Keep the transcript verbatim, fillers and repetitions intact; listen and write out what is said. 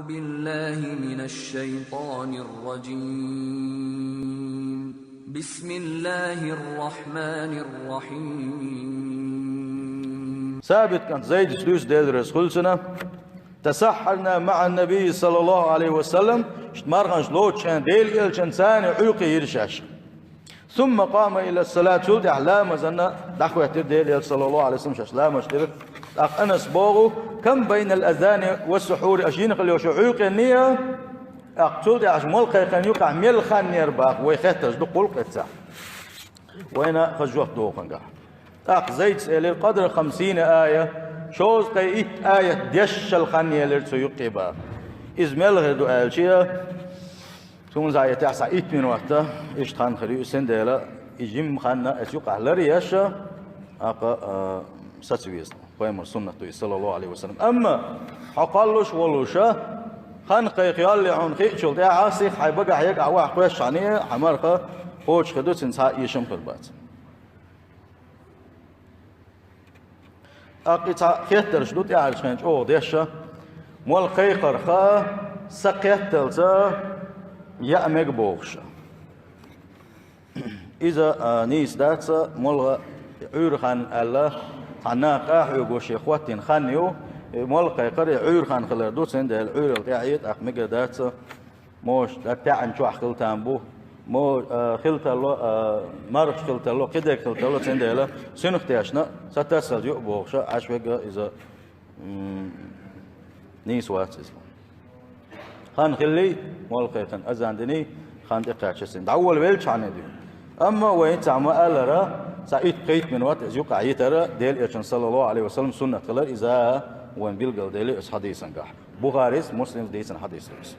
بالله من الشيطان الرجيم. بسم الله الرحمن الرحيم. Сабит кӀант Зайдис дуьйцу, Дела реза хуьлда цунна: تسحرنا مع النبي صلى الله عليه وسلم, шуьца марханаш лоцучу хенахь Делан элчанца цхьаьна Ӏуьйкъе йира шаьш. ثم قام إلى الصلاة, цул тӀаьхьа ламазана дӀахӀоьттира Делан элча, саллаллаху Ӏалайхи ва саллам, шаьш ламаз дира. ТӀаккха Анаса боху: كم بين الأذان والسحور, аша йина хила йолу шу Ӏуьйкъенна а, тӀаккха цул тӀаьхьа аша молла кхайкхарна юкъахь мел хан яра боху, вай хеттарш ду кхул кхетта. Вайна хаза жоп дохунгахь. ТӀаккха Зайдас элира: قدر خمسين آية, шовзткъе итт аят дешшал хан елира цу юккъе боху. Иза мел хир ду аьлча, цунна зӀе тӀехь схьа итт минотта иштта хан хир ю, цундела и жимма хан а оцу юкъахь лар а еш, тӀаккха, а, саца веза. Пайхамар суннат ду иза, саллаллаху Ӏалайхи ва саллам. Амма хьо кхоллалуш волуша, хан кхайкха йоллий хьуна хиъчул тӀаьхьа, сиха хьайн багахь егахь вахь кхоьссичхьана, хьан марха кхочуш хир ду, цуьнан цхьа а эшам хир бац. ТӀаккха и цхьа хеттарш ду тӀаьхьарчу хенахь чӀогӀа дешша, молла кхайкхарх са кхетталца яа мега бохуша. Иза, а, нийса дац, молла Ӏуьйра хан аьлла, цхьана наха къахьоьгуш хӀоттийна хан ю, и молла кхайкхар и Ӏуьйра хан хилар ду, цундела Ӏуьйрал тӀаьхьа, тӀаккха мегар дац, Муш, дан таьӀна чохь хила там бу. Мо, а, хила тарло, а, мархаш хила тарло, кхидерг хила тарло, цундела, цуьнах тешна, ца тасалла ю а бохуша, Ӏаш вега иза, м, нийса вац иза. Хан хиллий, молла кхайкхина, азан диний, хан тӀекхаьчча цуьнан. ДӀаволла веллачхьана дуьйна. Амма вайн цхьа ма-аллара, цхьа итт-пхийтта минот иза юкъахь йитара, Делан Элчан, саллаллаху Ӏалайхи ва саллам, суннат хилар иза, вайн билгалдели оцу хьадисангахь. Бухарис, Муслимс дийцина хьадис ду иза.